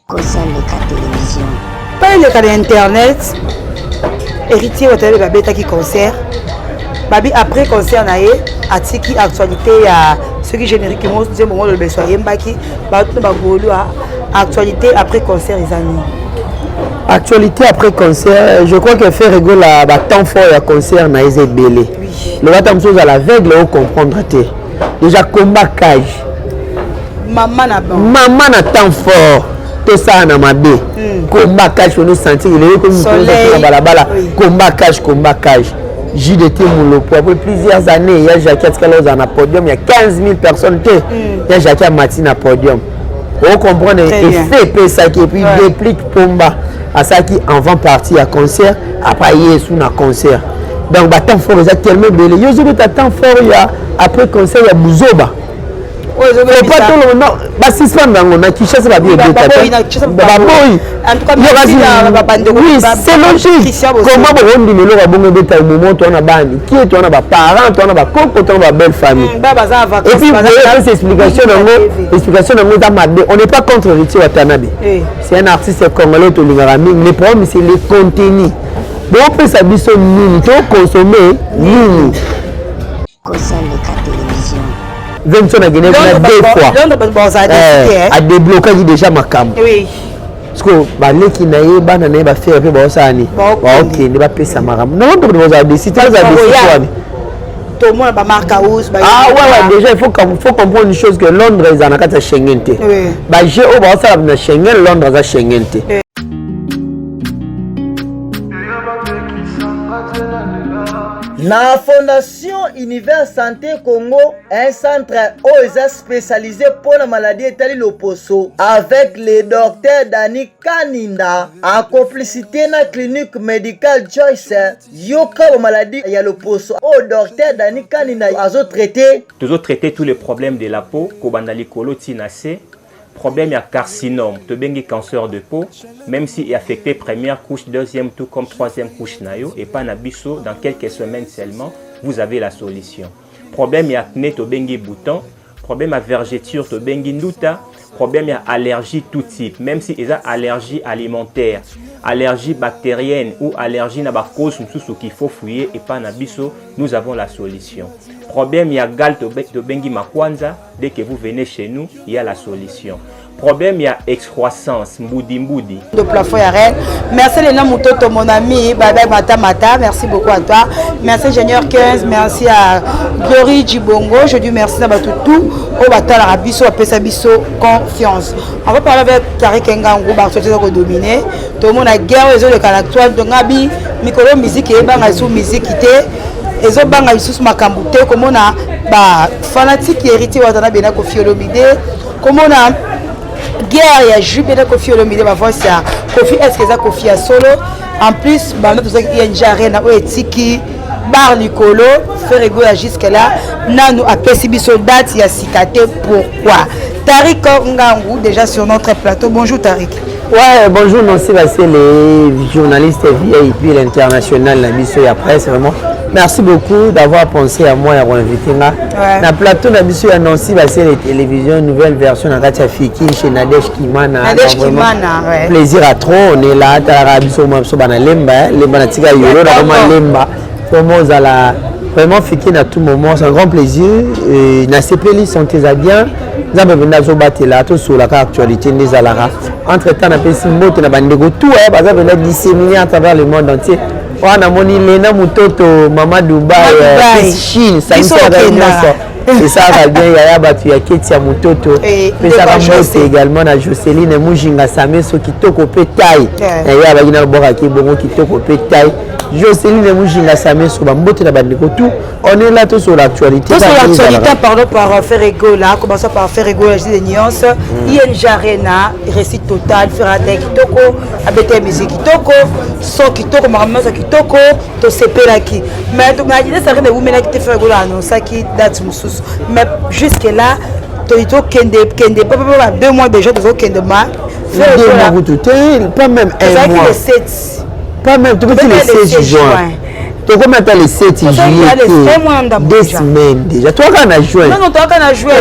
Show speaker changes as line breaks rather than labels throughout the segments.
Kosa leka television.
Pa eleka na internet Héritier Watanabe babetaki concert babi après concert na ye atiki actualité ya soki générique mo nzembo ngo lobeso ayembaki bato na bagolois actualité après concert eza nini?
Actualité après concert, je crois que Ferre Gola ba temps fort ya concert na eza ebele. Loba ta mosusu ozala aveugle ocomprendre te. Déjà combat cage.
Mama na bango.
Mama na temps fort tosala na mabe. Combat cage ono sentir lelo ekomi na balabala combat cage, combat cage. JDT Mulopo après plusieurs années ya Jackie atikala ozala na podium ya 15 000 personnes te. Ya Jackie amati na podium. Ocomprendre effet epesaki et puis déplique Pomba asalaki avant partie ya concert, après aye esu na concert. Donc batemps fort eza tellement ebele. Yo ozobeta temps fort ya après concert ya buzoba, basuspendre yango na Kinshasa, babi ebetababoyi. Oui, c'est logique. Comment bokondima eloko ya bongo ebeta moment to wana bana mike, to wana baparent, to wana bakoko, to wana babelle famille? Et puis boyepesa explication nango, explication nango eza mabe. On n'est pas contre Héritier Watanabe, c'est un artiste congolais tolingaka mingi. Le problème, c'est le contenu. Bopesa biso nini, tokonsome nini?
Kosa leka télévision.
Vincent akende kuna deux fois, adeblokaki déjà makambo parce que baleki na ye, bana na ye, bafere mpe baosala nini, baokende bapesa makambo nango mpe bazala desi te, bazala desi wani.
Tomona bamark House.
Ah ouais, déjà il faut comprendre une chose, que Londres eza na kati ya Schengen te. Bajeux oyo baosala na Schengen, Londres aza Schengen te.
Na Fondation Univers Santé Congo, un centre oyo eza spécialisé mpo na maladie etali loposo, avec le docteur Dani Kaninda en complicité na clinique médicale Joyce. Yoka bamaladie ya loposo oyo docteur Dani Kaninda azotraite.
Tozotraite tous les problèmes de la peau, kobanda likolo ntina se. Problème ya carcinome, tobengi cancer de peau, même si affecté première couche, deuxième tout comme troisième couche na yo, epai na biso, dans quelques semaines seulement, vous avez la solution. Problème ya acné, tobengi bouton, problème ya vergeture, tobengi nduta, problème ya allergie tout type, même si eza allergie alimentaire, allergie bactérienne ou allergie na bacause mosusu qu'il faut fouiller, epai na biso, nous avons la solution. Problème ya gale, tobengi makwanza, dès que vous venez chez nous, il y a la solution. Problème ya excroissance, mbudi mbudi.
De plafond ya reine. Merci Léna Moutoto, mon ami, Baba Mata Mata, merci beaucoup à toi. Merci Ingénieur 15, merci à Glory Djibongo, je dis merci à tout au batal Rabiso, apesa biso confiance. On va parler avec Tarik Ngangu, ba ko dominer. Tout le monde a guerre ezoleka na toile de ngabi, mikolo musique ebanga sous musique te. Ezobanga lisusu makambo te, komona ba fanatique Héritier Watanabe na Koffi Olomide, komona guerre ya JB na Koffi Olomide, ba voice ya Koffi, est-ce que eza Koffi ya solo? En plus banda tozalaki ING Arena oyo etiki bar likolo, Ferre Gola jusque là nanu apesi biso date ya sika te. Pourquoi? Tarik Ngangu déjà sur notre plateau. Bonjour Tarik.
Ouais, bonjour Nancy Bassel, journaliste VIP l'international, la mission ya presse, vraiment. Merci beaucoup d'avoir pensé à moi et à inviter nga. Na plateau na biso ya Nancy Bassel télévision, nouvelle version na kati ya Fiki chez Nadège Kimana.
Nadège Kimana, ouais.
Plaisir à trop, on est là, tala biso mo biso bana lemba, lemba na tika yolo na koma lemba. Vraiment ozala vraiment Fiki na tout moment, c'est un grand plaisir. Et na sepeli, santé za bien. Nzambe mpenza azobatela, tosolaka actualité nde ezalaka. Entre temps napesi mbote na bandeko tout baza mpenza disséminé à travers le monde entier. Wana namoni Lena Mototo, mama Dubai, Chine, sangisaka nyonso, esalaka bien. Yaya bato ya keti ya Mototo, pesaka mbote également na Joseline Mujinga Sameso, kitoko mpe tai ye abaki na lobokaki bongo, kitoko mpe tai. Joseline Mujinga Sameso, bambote na bandeko tout. On est là, tous sur l'actualité.
Tous sur l'actualité, pardon, par Ferre Gola. Commençons par Ferre Gola, je dis des nuances. ING Arena, récit total, Ferre kitoko, abete musique kitoko, son kitoko, makambo kitoko, tosepelaki. Mais donc, na Adidas Arena, ewumelaki te, Ferre Gola annonçaki date mosusu. Mais jusque là, tokende kende pa 2 mois déjà tozokende ma.
2 mois kutu te, pas même un mois.
Le 7.
Pas même, tobeti le 16 juin. Tokomi ata le 7 juillet te, 2 semaines déjà, toaka na juin.
Non, toaka na juin.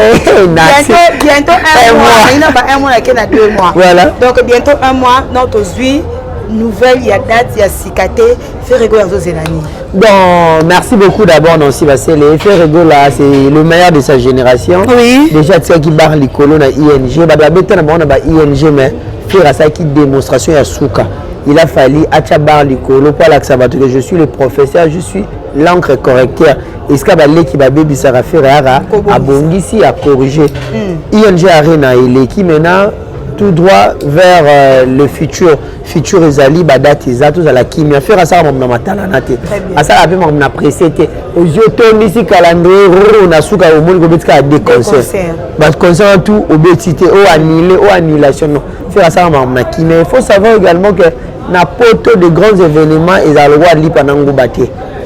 Bientôt, bientôt un mois. Ina ba un mois nake na 2 mois.
Voilà.
Donc bientôt un mois. Non, tozwi nouvelle ya date ya sika te. Ferre Gola azozela nini?
Bon, merci beaucoup d'abord, Nancy Bassele. Ferre Gola, c'est le meilleur de sa génération. Déjà, tu barre likolo na ING. Ba ba beta na ba na ba ING, mais Ferre asalaki démonstration ya suka. Il a fallu atia barre likolo pour alakisa bato que je suis le professeur, je suis l'encre correcteur. Esika baleki babebisaka, Ferre aka abongisi, acorrigé. ING Arena eleki, maintenant tout droit vers le futur. Futur ezali, badate eza, tozala kimia. Ferre asala makambo na matalana te, asala mpe makambo na presse te. Ozwi, otondisi calendrier roro, na suka omoni kobeti kaka deux concert, baconcert tout obeti te, o annulé, o annulation. Non, Ferre asala makambo na kimia. Il faut savoir également que na poto, de grands événements ezala lokola lipa na nguba te.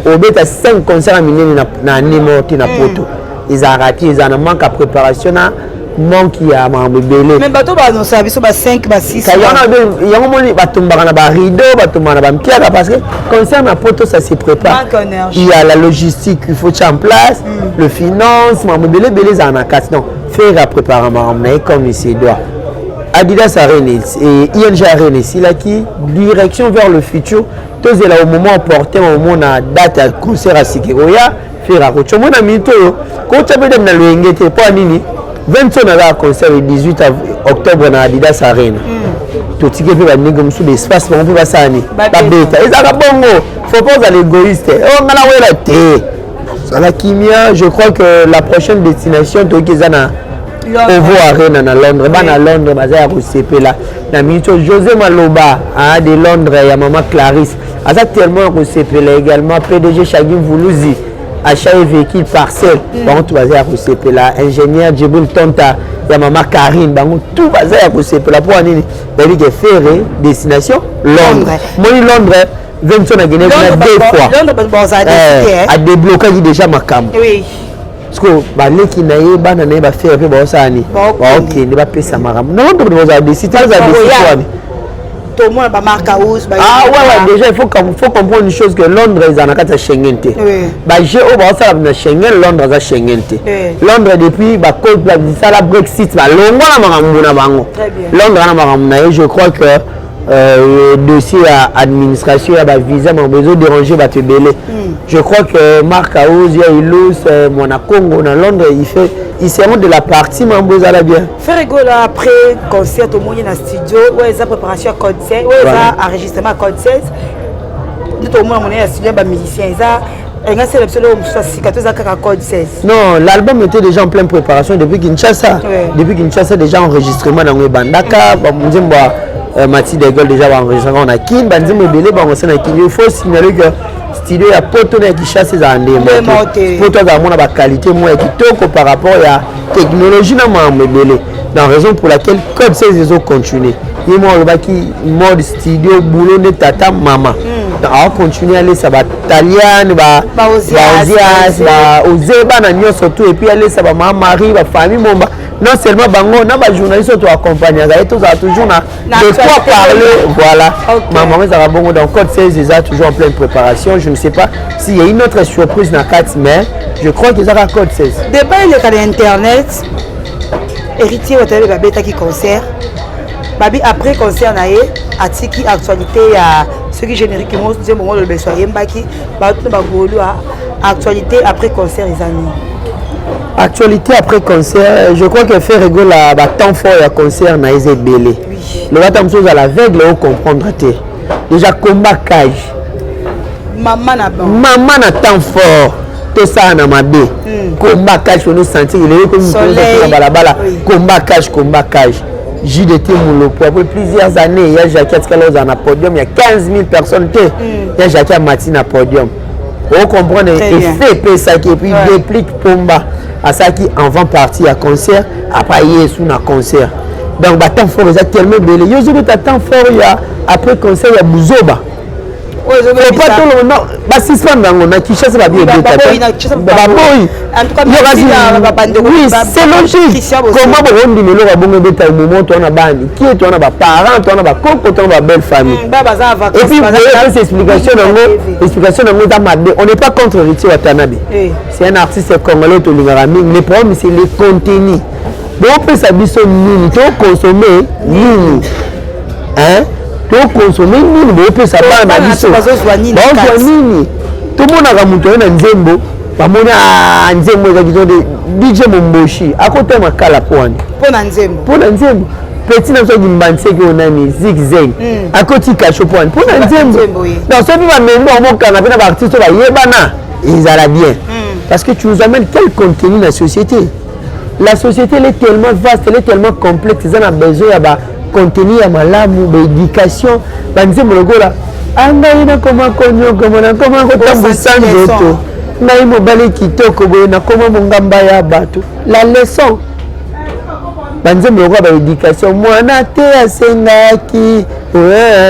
Obeta 5 concert ya minene na année moko te na poto, ezalaka te. Ezala na manque ya préparation, na manque ya makambo ebele.
Mais bato baannonsaka biso ba 5, ba 6.
Yango moni batombaka na barideau, batombaka na bampiaka, parce que concert na poto, ça se prépare. Il y a la logistique, il faut tia en place le finance, makambo ebele ebele ezala na kati. Donc Ferre aprépare makambo na ye comme il se doit. Adidas Arena et ING Arena esilaki, direction vers le futur. Tozela au moment opportun, omona date ya concert ya sika ekoya. Ferre akotya omona minute oyo kotya mpe date na loyenge te. Mpo ya nini? 20 naza concert le 18 octobre na Adidas Arena. Totiki mpe bandenge mosusu baespace bango mpe basala nini, babeta. Ezalaka bongo, faut pas ozala égoïste. O nga nawela te, zala kimia. Je crois que la prochaine destination toyoki eza na Ovo Arena na Londres. Bana Londres baza ya kosepela na minute oyo. José Maloba de Londres ya mama Clarisse aza tellement ya kosepela. Également PDG Chagin Vuluzi, achat et véhicule parcelle, bango tout baza ya kosepela. Ingénieur Djibril Tonta ya mama Karine, bango tout baza ya kosepela. Mpo nini? Bayebi ke Ferre, destination Londres. Moni Londres, Vincent akende kuna deux fois, adeblokaki déjà makambo. Parce que baleki na ye, bana na ye, baFerre mpe baosala nini, baokende bapesa makambo na Londres. Bazala déçus te, bazala déçus wani.
Tomona bamarque house.
Ah ouais, déjà il faut comprendre une chose, que Londres eza na kati ya Schengen te. Bajeu oyo baosala na Schengen, Londres aza Schengen te. Londres, depuis basala Brexit, balongwa na makambo na bango. Londres na makambo na ye. Je crois que dossier ya administration ya bavisa, makambo ezodéranger bato ebele. Je crois que Marc House ya Ilus, mwana Congo na Londres, il fait, ils seront de la partie. Mambo ezala bien.
Ferre Gola, après concert, tomoni na studio oyo eza préparation ya code 16, oyo eza enregistrement ya code 16 nde tomona monene ya studio ya bamusicien. Eza enga sela biso eloko mosusu ya sika to eza kaka code 16?
Non, l'album était déjà en pleine préparation depuis Kinshasa. Depuis Kinshasa déjà, enregistrement nango ebandaka. Nzembo ya Mati de Gaulle déjà baenregistraka na Kin, banzembo ebele bango na Kin. Il faut signaler que studio ya poto na ya Kinshasa ezala ndembo. Poto azala mona baqualité moko ya kitoko par rapport ya technologie na makambo ebele, dans raison pour laquelle code 16 ezocontinue. Ye moko alobaki mode studio, boulot nde tata mama. Aocontinue alesa bataliane, baozias, baoze, bana nyonso tout, et puis alesa bamama Marie, bafamille momba. Non seulement bango na bajournaliste oyo toaccompagnaka ye, tozala toujours na de quoi parler. Voilà, maman ezalaka bongo. Donc code 16 eza toujours en pleine préparation. Je ne sais pas s'il y a une autre surprise na kati, mais je crois que ezaka code 16.
Débat eleka na internet, Héritier Watanabe babetaki concert, babi après concert na ye atiki actualité ya soki générique mo nzembo mo lobeso ayembaki. Bato na bagolu, actualité après concert eza nini?
Actualité après concert, je crois que Ferre Gola, batemps fort ya concert na eza ebele. Loba mosusu ozala aveugle, ocomprendre te. Déjà combat cage.
Mama na
bango. Mama na temps fort tosala na mabe. Combat cage, ono sentir eleki komi na balabala. Combat cage, combat cage, JDT Molopo, après plusieurs années ya Jackie atikala ozala na podium ya 15 000 personnes te. Ya Jackie amati na podium, ocomprendre effet epesaki. Et puis déplique Pomba asalaki avant partie ya concert, après aye esu na concert. Donc batemps fort eza tellement ebele. Yo ozobeta temps fort ya après concert ya buzoba. Faut pas tolongo non, basuspendre yango na Kinshasa, babi ebeta baboyi. Oui, c'est logique. Comment bokondima eloko abongo ebeta au moment towana bana mike, towana baparent, towana bakoko, towana babelle famille? Et puis boyepesa explication nango, explication nango eza mabe. On n'est pas contre Héritier Watanabe, c'est un artiste congolais tolingaka mingi. Le problème, c'est le contenu. Bopesa biso nini? Tokonsome nini? Tokonsome nini? Bopesa bana na biso, bazozwa nini? Tomonaka moto aye na nzembo, bamoni nzembo ezaki to DJ Momboshi akotema kala mpo wani?
Mpo na nzembo.
Mpo na nzembo. Petit na biso akimbaniseki oyo nani, Zigzag, akoti kasho mpo wani? Mpo na nzembo. Donc soki bamemi bango, mpe na baartiste oyo bayebana, ezala bien, parce que tu nous amènes quel contenu na société? La société, elle est tellement vaste, elle est tellement complexe. Eza na besoin ya bacontenu ya malamu, baéducation, banzembo lokola angai nakoma konyokoma, nakoma kotambusa nzoto, ngai mobali kitoko boye, nakoma mongamba ya bato, la leçon, banzembo lokola baéducation, mwana te asengaki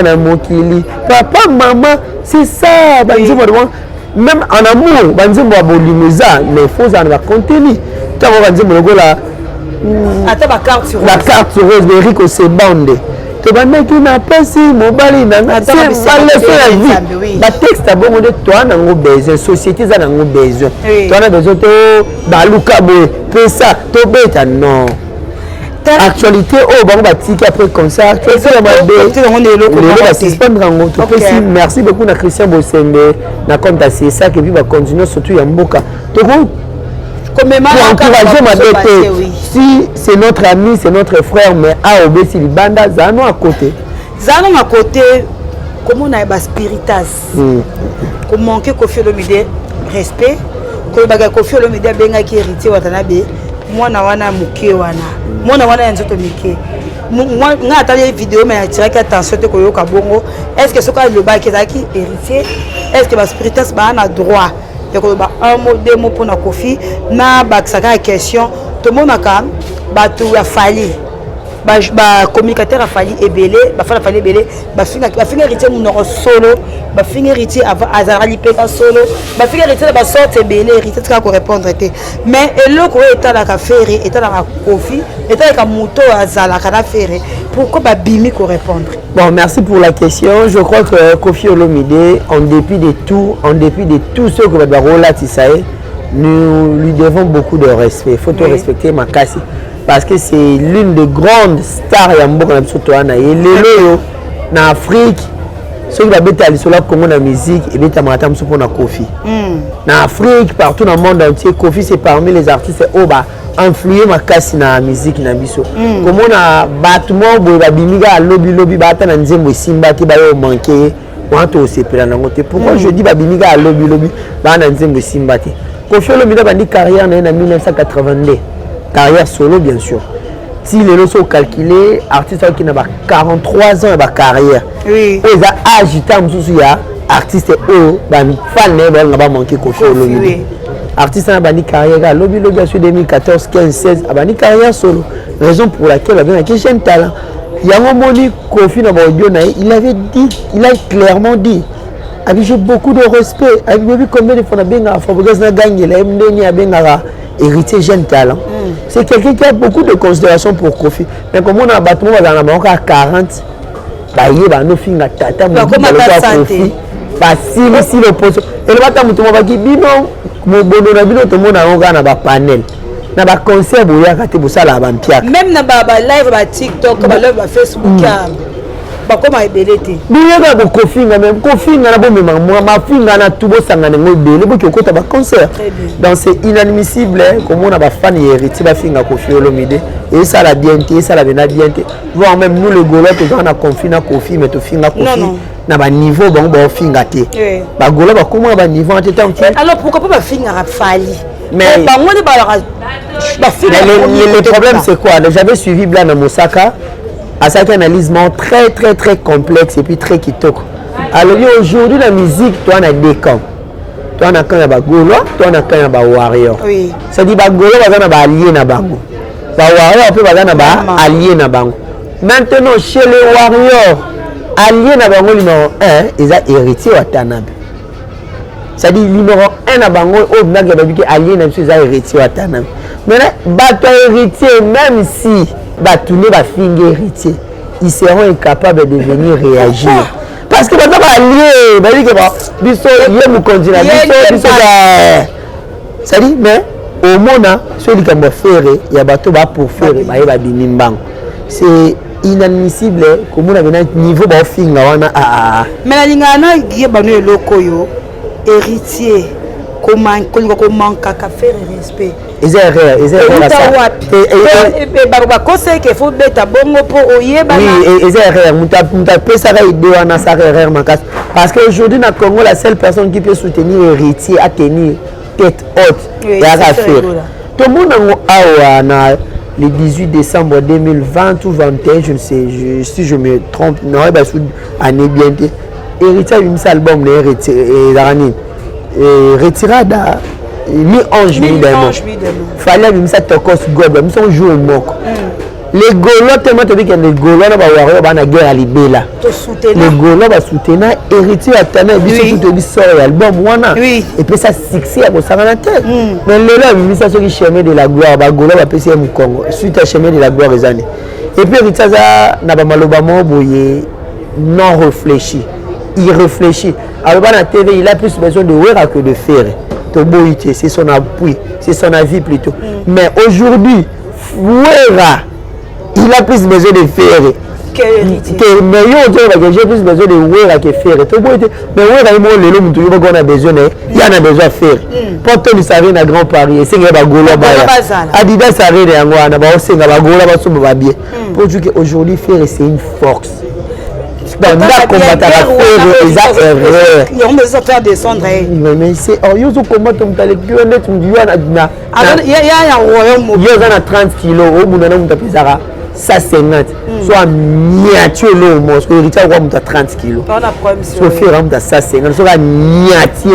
na mokili papa mama, c'est ça banzembo. Même en amour, banzembo ya bolingo eza, mais faut ozala na bacontenu. Ntango banzembo lokola
ata bacarte
Bacarte rose, Eric Osebande, tobandaki na pasi, mobali nanga, baleçon ya vie, batexte ya bongo nde toa nango besoin. Société eza nango besoin. Toa na besoin to baluka boye, pesa tobeta, non. Actualité oyo bango batiki après concert, actualité ya mabe, lelo basuspendre yango. Topesi merci beaucoup na Christian Bosembe na compte ya CSAC, et puis bacontinue surtout ya mboka toko encourager mabe te. Si c'est notre ami, c'est notre frère, mais a obesi libanda, zala no à côté.
Zala no à côté. Komona baspiritas komanke Kofi Olomide respect, kolobaka Kofi Olomide abengaki Héritier Watanabe mwana wana moke wana, mwana wana ya nzoto mike. Ngai atali video, mais atiraki attention te koyoka bongo. Est ce que soki alobaki ezalaki Héritier, est ce que baspiritas baa na droit ya koloba un mot, deux mots mpona Kofi? Na bakisaka ya question, tomonaka bato ya Fally, bacommunicateur ya Fally ebele, bafana Fally ebele, bafinga Héritier monoko solo, bafinga Héritier azalaka lipeka solo, bafinga Héritier na basorte ebele. Héritier tikaka korépondre te. Mais eloko oyo etalaka Ferre, etalaka Kofi, etalaka moto oyo azalaka na Ferre, pourquoi babimi korépondre?
Bon, merci pour la question. Je crois que Kofi Olomide, en dépit de tout, en dépit de tout ce que va nous lui devons beaucoup de respect. Il faut te respecter, makasi. Parce que c'est l'une des grandes stars ya mboka na biso towana ye lelo oyo na Afrique. Soki babeta lisolo ya Congo na musique, ebetamaka ata mosusu mpona Kofi. Na Afrique, partout dans le monde entier, Kofi, c'est parmi les artistes oyo ba influé makasi na musique na biso. Komona bato moko boye babimi kaka lobilobi, baata na nzembo esimba te, bayo manke wana, tosepela nango te. Pourquoi je dis babimi kaka lobilobi, baa na nzembo esimba te? Kofi Olomide abandi carrière na ye na 1982, carrière solo bien sûr, ti lelo. So ocalcule, artiste aoki na ba 43 ans ya bacarrière. Oyo eza age ntango mosusu ya artiste oyo bafan na ye balinga bamanke Kofi Olomide. Artiste wana abandi carrière kaka lobi lobi, asui 2014, 15, 16, abandi carrière solo, raison pour laquelle babengaki jeune talent. Yango moni Kofi na baaudio na ye, il avait dit, il a clairement dit abi: j'ai beaucoup de respect. Abi combien de fois nabengaka Fabregas, nagangela ye ndenge abengaka Héritier jeune talent. C'est quelqu'un qui a beaucoup de considération pour Kofi. Mais komona bato mo bazala na bango kaka 40, baye banofinga tata Kofi, basilisi loposo, eloba ata moto mo baki bino mobondo na bino. Tomona yango kaka na bapanel, na baconcert, boyaka te, bosalaka bampiaka.
Même na balive baTikTok, balive baFacebook, bakóma ebele te.
Boyaka bokofinga, me kofinga na bomema mafinga na tu, bosangana yango ebele, boki okota baconcert. Donc c'est inadmissible komona bafani ya Héritier bafinga Kofi Olomide. Esala bien te, esala bena bien te. Voire même nous les Gaulois, tozala na conflit na Kofi, mais tofinga Kofi na baniveau bango baofinga te. Bagaulois bakóma na baniveau te ntango.
Alors pourquoi pas bafingaka Fally? Mais bango nde balaka.
Le problème, c'est quoi? J'avais suivi Blana Mosaka, asalaki analyse moko très très très complexe et puis très kitoko. Alobi aujourd'hui na musique, toa na deux camps: toa na camp ya bagaulois, toa na camp ya bawarrior. C'est-à-dire bagaulois baza na baallié na bango, bawarrior mpe baza na baallié na bango. Maintenant, chez les warriors, Allié na bango numéro 1 eza Héritier Watanabe, c'est-à-dire numéro 1 na bango oyo bimaki babiki allié na biso eza Héritier Watanabe. Maintenant, bato ya Héritier, même si bato nde bafingi Héritier, ils seront incapables de venir réagir parce que baza baallié, bayebi ke biso ye mokonzi na biso biso, c'est-à-dire. Mais omona so likambo ya Ferre, ya bato bapour Ferre, baye babimi mbango, c'est inadmissible komona bena niveau baofinga wana. Aa.
Mais nalingaka nayeba no eloko oyo, Héritier kolinga komankaka Ferre respect.
Eza erreur, eza
erreur. Wapi bakoseke fo beta bongo mpo oyebana?
Oui, eza erreur. Moto apesaka idée wana asaka erreur makasi, parce que aujourd'hui na Congo, la seule personne qui peut soutenir Héritier à tenir tête haute eyaka Ferre. Tomona yango awa na le 18 décembre 2020 ou 21, je ne sais si je me trompe, naoyeba su année bien te. Héritier abimisa album na ye ezalaka nini, Retirada, mi ange mi démon. Fally abimisa Tokos God, babimisa ngo jour moko. Les Gaulois, tellement toyebi ke les Gaulois na bawarrior baa na guerre ya libela, les Gaulois basoutenir Héritier Atana. Biso tu toyebi sort ya album wana, epesa succès ya kosangana te. Mais lelo abimisa soki Chemin de la gloire, bagaulois bapesi ye mokongo. Suite ya Chemin de la gloire eza nde. Et puis Héritier aza na bamaloba moko boye non réfléchi, irréfléchi. Aloba na TV, il a plus besoin de Wera que de Ferre. Toboyi te, c'est son appui, c'est son avis plutôt. Mais aujourd'hui, Wera, il a plus besoin de Ferre que, mais yo ozolobaka j'ai plus besoin de Wera que Ferre. Toboyi te, mais Wera ye moko lelo motu yo boko na besoin na ye, ya na besoin ya Ferre mpo tondisa Arena na Grand Paris. Esengeli bagaulois baya Adidas Arena yango wana, baosenga bagaulois basomba babie mpo que aujourd'hui Ferre, c'est une force. Donc nda combattaka Ferre eza erreur.
Yango eza faire descendre ye.
Mais c'est oh, yo ozokombattre moto aleki yo neti motu yo na
ya royaume.
Yo oza na 30 kilo, obunda na moto apesaka 150, so amiati eloko moko. Soki Héritier akoka moto ya 30 kilo, so Ferre moto ya 150, soki amiati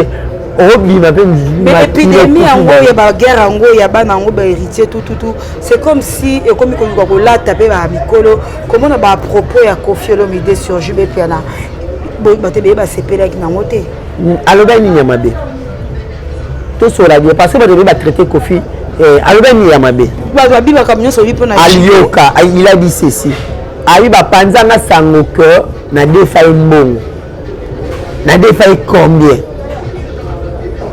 obima mpe.
Mais épidémie yango ya baguerre yango ya bana yango bahéritier tututu, c'est comme si ekomi koluka kolata mpe bamikolo komona bapropos ya Koffi Olomide sur JB Mpiana, bato ebeye basepelaki nango te.
Alobaki nini ya mabe? Tosola bien, parce que bato ebeye batraité Koffi. Alobaki nini ya mabe?
Bato babibaka nyonso oyebi mpona.
Alioka, il a dit ceci: ayi bapanzanga sango ke na defa ye mbongo, na defa ye combien?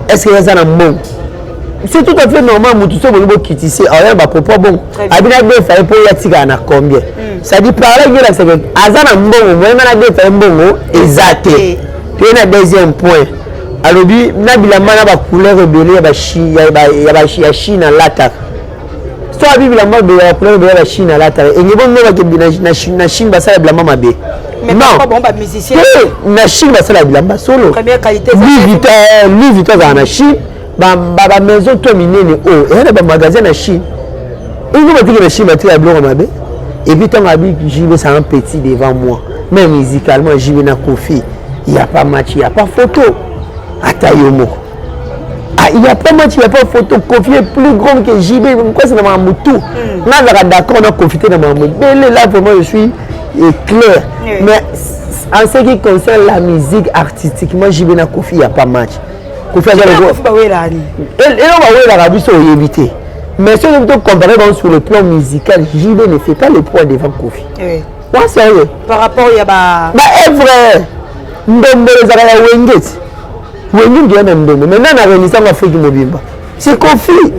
Est ce que eza na mbongo? C'est tout à fait normal. Motu so bolingi bokitise, aoya na bapropos bongo, abi na defa ye mpo oyo atikala na combien? C'est-à-dire par là ngelakisaka aza na mbongo moyenga na defa ye mbongo eza te. Toye na deuxième point, alobi na bilamba na bacouleur ebele ya Chine alataka. So abi bilamba ya bacouleur ebele ya bachine alataka, enge bongo na Chine basala bilamba mabe?
Non,
na Chine basala bilamba solo. Louis Vuitton azala na Chine, bamaison to minene oyo eya na bamagasin na Chine. Ingo batiki na Chine, batika biloko mabe. Et puis ntango abi JB, c'est un petit devant moi, même musicalement, JB na Koffi, il y a pas match, il y a pas photo. Ata yo moko, ah, il y a pas match, il y a pas photo. Koffi est plus grand que JB. Pourquoi? C'est na makambo tout nga azalaka d'accord na Koffi te na makambo ebele. Là vraiment je suis clair, oui. Mais en ce qui concerne la musique, artistiquement, JB na Koffi, il y a pas match. Koffi aza eloko bawelaka biso oyebi te. Mais soki to comparer bango sur le plan musical, JB ne fait pas le poids devant Koffi.
Oui.
Ouais, sérieux.
Par rapport ya ba
baœuvre, ndombolo ezalaka ya Wenge ti Wenge ngiya na ndombo. Maintenant na renaissance Afrique mobimba, c'est Koffi.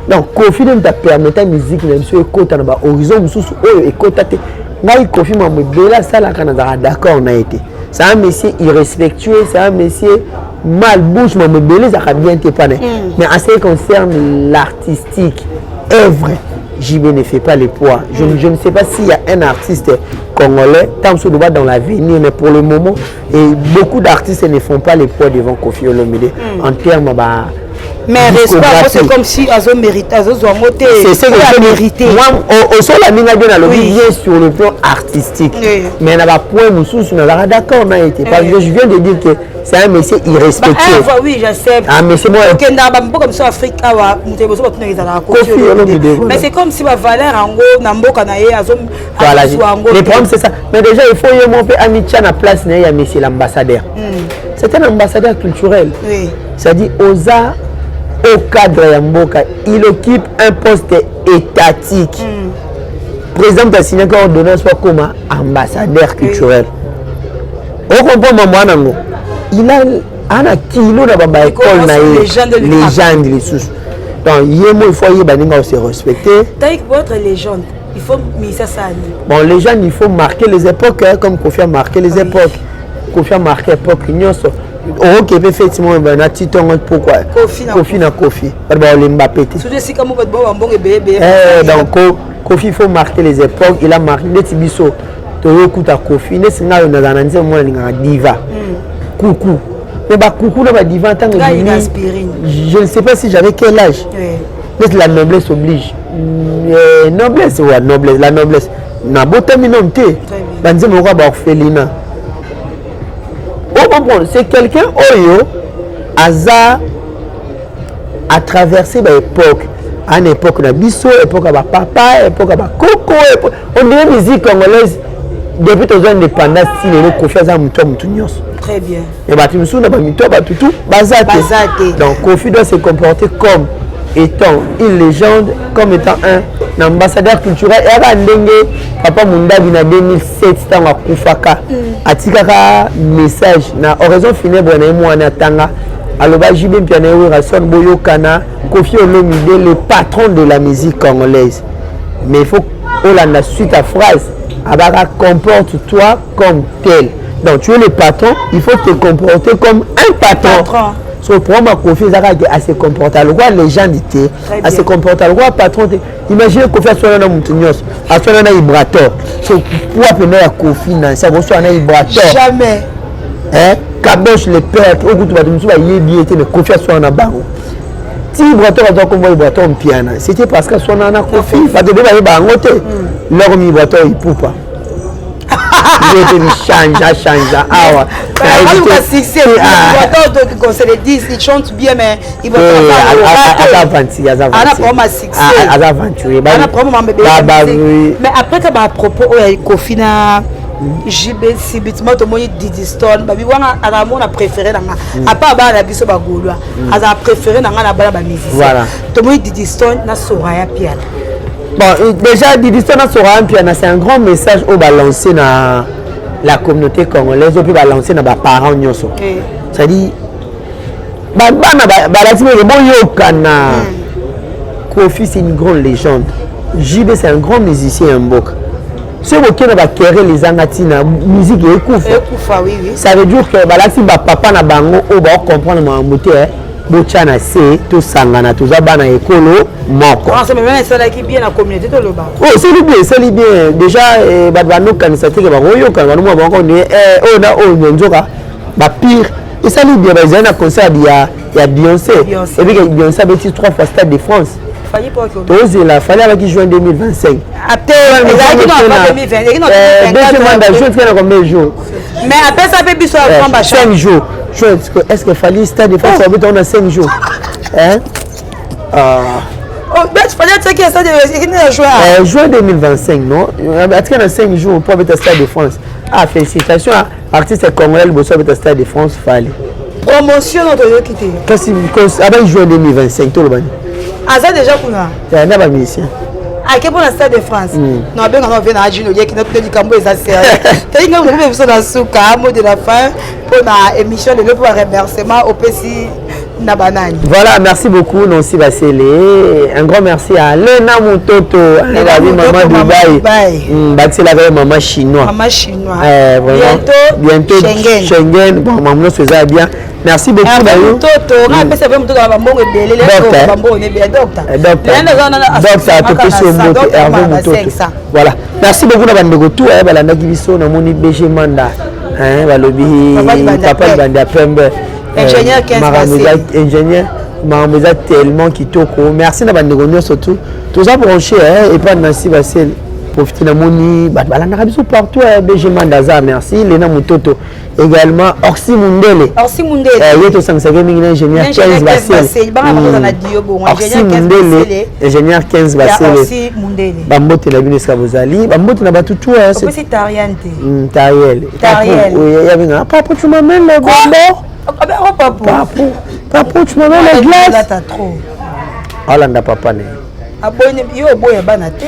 Donc Koffi nde moto apermettre musique na biso ekota na bahorizon mosusu oyo ekota te. Ngai Koffi, mambo ebele asalaka nazalaka d'accord na ye te. C'est un monsieur irrespectueux, c'est un monsieur mal bouche, mambo ebele ezalaka bien te pana. Mais en ce qui concerne l'artistique, œuvre, JB ne fait pas le poids. Je ne sais pas s'il y a un artiste congolais, tant que dans l'avenir, mais pour le moment, et beaucoup d'artistes ne font pas le poids devant Koffi Olomide en termes bah,
Mais respect, c'est comme si azo mérite, azo zwa yango te.
C'est ce que je
mérité.
Moi, osola minga bien nalobi bien sur le plan artistique. Mais na ba point mosusu nazalaka d'accord na ye te, parce que je viens de dire que c'est un monsieur irrespectueux.
Bah, oui, je sais.
Un monsieur moi.
Okenda ba mboka mosusu Afrique awa, moto liboso batunaka ezalaka
Koffi Olomide.
Mais c'est comme si ba valeur yango na mboka na ye azo
Voilà. Le problème, c'est ça. Mais déjà, il faut ye mo mpe amitia na place na ye ya monsieur l'ambassadeur. C'est un ambassadeur culturel. C'est-à-dire oza au cadre ya mboka, il occupe un poste étatique. Président asignaki ordonnance po akoma ambassadeur culturel. Ocomprendre mambo wana yango, il a ana kilo na ba école na ye, légende lisusu. Donc ye mo, il faut ayeba ndenge ose respecter.
Taïk, pour être légende, il faut misa sani.
Bon, légende, il faut marquer les époques, hein, comme Kofi a marqué les époques. Kofi a marqué époque nyonso. Okoki mpe feti moko na titongo, pourquoi Kofi na Kofi, bato baolemba pe te.
Surtout esika moko bato bao bambongo ebele ebele.
Donc Kofi, il faut marquer les époques, il a marqué. Neti biso toyokuta Kofi, neti ngai oyo nazala na nzembo mwana alingaka diva kuku, mais bakuku na badiva ntango
ebimi,
je ne sais pas si j'avais quel âge. Neti la noblesse oblige, noblesse wa noblesse, la noblesse nabotami nano te, banzembo moko ya baorphelinat. Ocomprendre, c'est quelqu'un oyo aza à traverser baépoque, ana époque na biso, époque ya bapapa, époque ya bakoko. On dirait musique congolaise depuis tozwa indépendance ti lelo, Kofi aza motu ya motu nyonso.
Très bien.
Mais bato mosusu na bamito ya bato tu baza te. Donc Kofi doit se comporter comme étant une légende, comme étant un ambassadeur culturel. Eyaka ndenge papa Mundabi na 2007, ntango akufaka, atikaka message na oraison funèbre na ye. Mwana atanga, aloba: "JB Mpiana, Werrason, boyokana, Kofi Olomide, le patron de la musique congolaise." Mais il faut olanda suite à phrase abaka: "Comporte-toi comme tel." Donc tu es le patron, il faut te comporter comme un patron,
patron.
So problème ya Kofi eza kaka ase comporte lokola légende te, ase comporte lokola patron te. Imagine Kofi aswana na motu nyonso, aswana na Ibrator. So poids pena ya Kofi na nsi, akoswana na Ibrator?
Jamais.
Hein? Kabosh le père, okutu bato mosusu bayebi ye te, mais Kofi aswana na bango ti Ibrator azwa kombo Ibrator Mpiana. C'était parce que aswana na Kofi, bato ebe bayeba yango te. Loko mi Ibrator Ipupa ye mpe michange change awa.
Qu'on se le dise, il chante bien, mais il va
aza aventurier, aza aza aventurier.
Mais après que ba propos oyo Kofi na JB, subitement tomoni Didi Stone babi wana azala mona préféré na nga, apa bana na biso bagaulois, azala préféré na nga na bana bamusicien. Tomoni Didi Stone na Soraya Piana.
Bon, déjà Didi Stone na Soraya Piana, c'est un grand message oyo balancé na la communauté congolaise, oyo mpe balancé na baparent nyonso, c'est-à-dire bana balati meke boyokana. Kofi, c'est une grande légende, JB, c'est un grand musicien ya mboka. Soki bokei na baquerelle ezanga ntina, musique ekufa. Ça veut dire que balati bapapa na bango oyo baocomprendre makambo te, botya na se, tosangana, toza bana ekolo moko. Oyo esali bien, esali bien. Déjà bato banokanisa teke bakoyokana, banomona bango oyo na oyo, nzoka bapire. Esali bien, bazali na concert ya Beyoncé, ebike Beyoncé abeti trois fois Stade de France. Tozela Fally, abaki juin 2025. Deuxième mandat, juin tika na combien de jours?
Mais apesa mpe biso.
5 jours. Juin, est ce que Fally Stade de France abeta on a 5 jours, hein?
Fally atiaki stade na
juin. Juin 2025, non, atika na 5 jours mpo abeta Stade de France. Ah, félicitations, artiste congolais liboso abeta Stade de France, Fally.
Promotion no toyoki te.
Kasi abai juin 2025, tolobani.
Aza déjà kuna.
Na bamusicien.
Ake mpona Stade de France no abenga no vie na ajino oliaki na likambo eza sérieux. Toyinga mokomi biso na suka. Mot de la fin mpona émission lelo, mpo remerciement opesi na banani?
Voilà, merci beaucoup Nancy Basele. Un grand merci à Lena Mutoto, Lena Maman Dubaï. Batiselaka ye mama chinois.
Mama chinois.
Eh, vraiment.
Bientôt,
bientôt
Schengen.
Schengen. Bon, maman nyonso bien. Merci beaucoup
na yo. Mutoto nga apesa pe Mutoto na bambongo ebele, bambongo ebele, docteur.
Docteur, topesi yo mbote, Hervé Mutoto. Voilà, merci beaucoup na bandeko tout aya balandaki biso. Namoni BG Manda, balobi papa libanda ya pembe.
Ingénieur.
15 ingénieur. Makambo eza tellement kitoko. Merci na bandeko nyonso tout. Toza branché hein, epa Nancy Basel. Profite na moni bato balandaka biso partout hein, BG Mandaza, merci. Lena Mutoto également Orsi Mundele.
Orsi Mundele.
Eh, ye tosangisaki mingi na ingénieur 15 Basele.
Banga bakoza na dio bongo.
Orsi Mundele, ingénieur 15 Basele.
Orsi Mundele.
Bambote na bino esika bozali, bambote na bato tout hein.
Opesi Tarian te.
Tariel.
Tariel.
Oui, ya benga. Papa tu m'amènes le bonbon.
Oh papu.
Papu. Papu tu m'amènes la glace.
Trop.
Alanda papa ne.
Aboyi yo oboya bana te.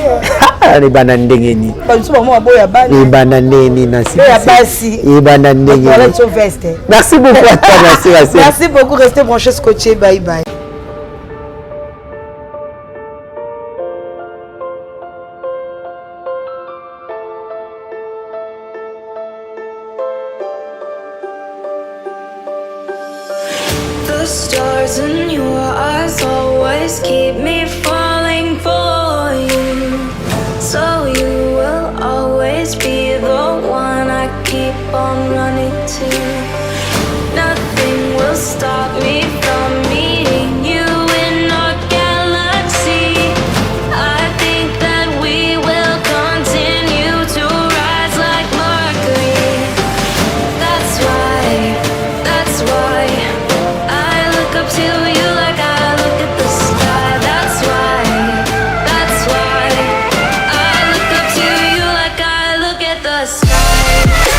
Ebanda ndenge nini?
Bato bango baboya bana.
Ebanda ndenge nini na
si. Ya basi.
Ebanda ndenge
nini? Veste.
Merci beaucoup à toi, merci, merci.
Merci beaucoup, restez branchés scotchés, bye bye.
The stars in your eyes always keep me falling for you. So you will always be the one I keep on running to. Nothing will stop me from meeting you in our galaxy. I think that we will continue to rise like Mercury. That's why, that's why I look up to you like I look at the sky. That's why, that's why I look up to you like I look at the sky.